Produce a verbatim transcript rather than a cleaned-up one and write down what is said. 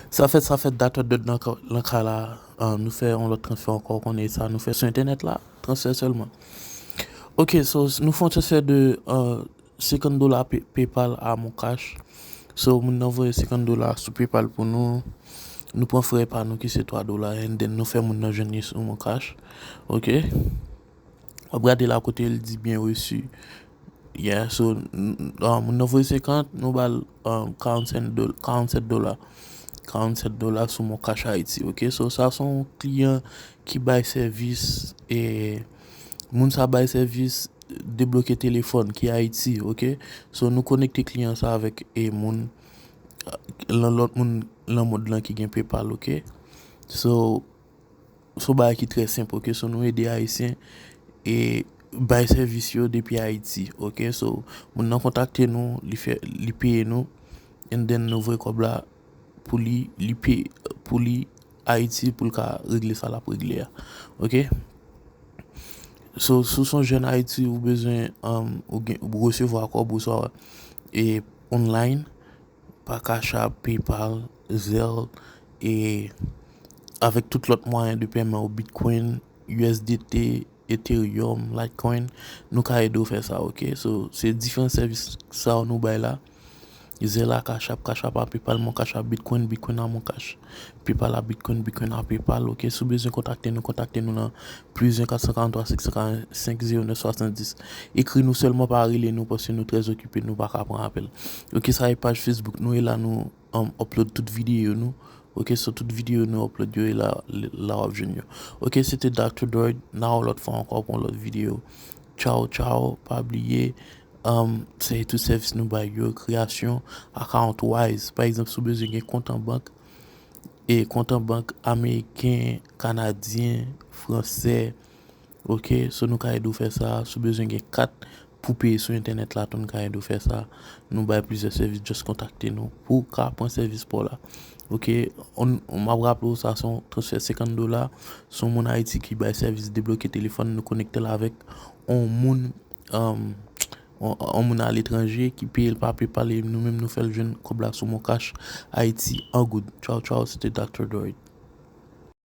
Sa fèt, sa fèt, dat dòt nan ka, nan ka la, uh, nou fè yon lòt transfè ankò, konnen sa, nou fè sou entènèt la, transfè sèlman. Ok, so, nou fè yon transfè de uh, senkant dola PayPal a MonCash. So, moun nan voye senkant dola sou PayPal pou nou. Nou pran frè pa nou ki se twa dola, and then nou fè moun nan jwenn li sou MonCash. Ok. W ap gade la kote l di bien reçu. Yeah, so, uh, moun nan voye senkant, nou ba l uh, karannsenk dola, karannsenk dola. Karannsenk dola sou MonCash Haiti, ok? So, sa se yon kliyan ki bay sèvis, e moun sa bay sèvis debloke telefòn ki Ayiti, ok? So, nou konekte kliyan sa avèk e moun, lan lòt moun lan mond lan ki gen PayPal, ok? So, se yon bagay ki trè senp, ok? So, nou ede Ayisyen e bay sèvis yo depi Ayiti, ok? So, moun nan kontakte nou, li fè, li peye nou, and then nou voye kòb la pou li, li peye pou li Ayiti pou l ka regle sa l ap regle a, ok? So, si w se yon jèn Ayiti, ou bezwen, um, ou gen, ou resevwa kòb ou swa e online, pa Cash App, PayPal, Zelle, e avèk tout lòt mwayen de pèman ou, Bitcoin, U S D T, Ethereum, Litecoin, nou ka ede w fè sa, ok? So, se diferan sèvis sa yo nou bay la. Zelle a Cash App, Cash App a PayPal, MonCash a Bitcoin, Bitcoin a MonCash, PayPal a Bitcoin, Bitcoin a PayPal, ok? Si w bezwen kontakte nou, kontakte nou nan plis en kat san karant twa senk san karant senk zewo nèf swasanndis. Ekri nou sèlman, pa rele nou, paske nou trè okipe, nou pa ka pran apèl. Ok, sa e paj Facebook nou, e la nou um, upload tout videyo nou. Ok, so tout videyo nou upload yo, e la, la w ap jwenn yo. Ok, se te Doctor Droid, n a wè w lòt fwa ankò pou yon lòt videyo. Tchaw, tchaw, pa bliye, um, se tout sèvis nou bay yo, kreyasyon, account wise. Pa egzanp, si w bezwen gen kont an bank, e kont an bank ameriken, kanadyen, fransè, ok, so nou ka ede w fè sa, si w bezwen gen kat pou peye sou entènèt la tou, nou ka ede w fè sa. Nou bay plizyè sèvis, just kontakte nou pou w ka pran sèvis pa w la. Ok, on, on, m ap raple w sa, se yon transfè senkant dola, se yon moun Ayiti ki bay sèvis debloke telefòn, nou konekte l avèk yon moun, um, yon, yon moun aletranje ki peye l pa PayPal, e nou menm nou fè l jwenn kòb la sou MonCash Ayiti an goud. Tchaw, tchaw, se te Doctor Droid.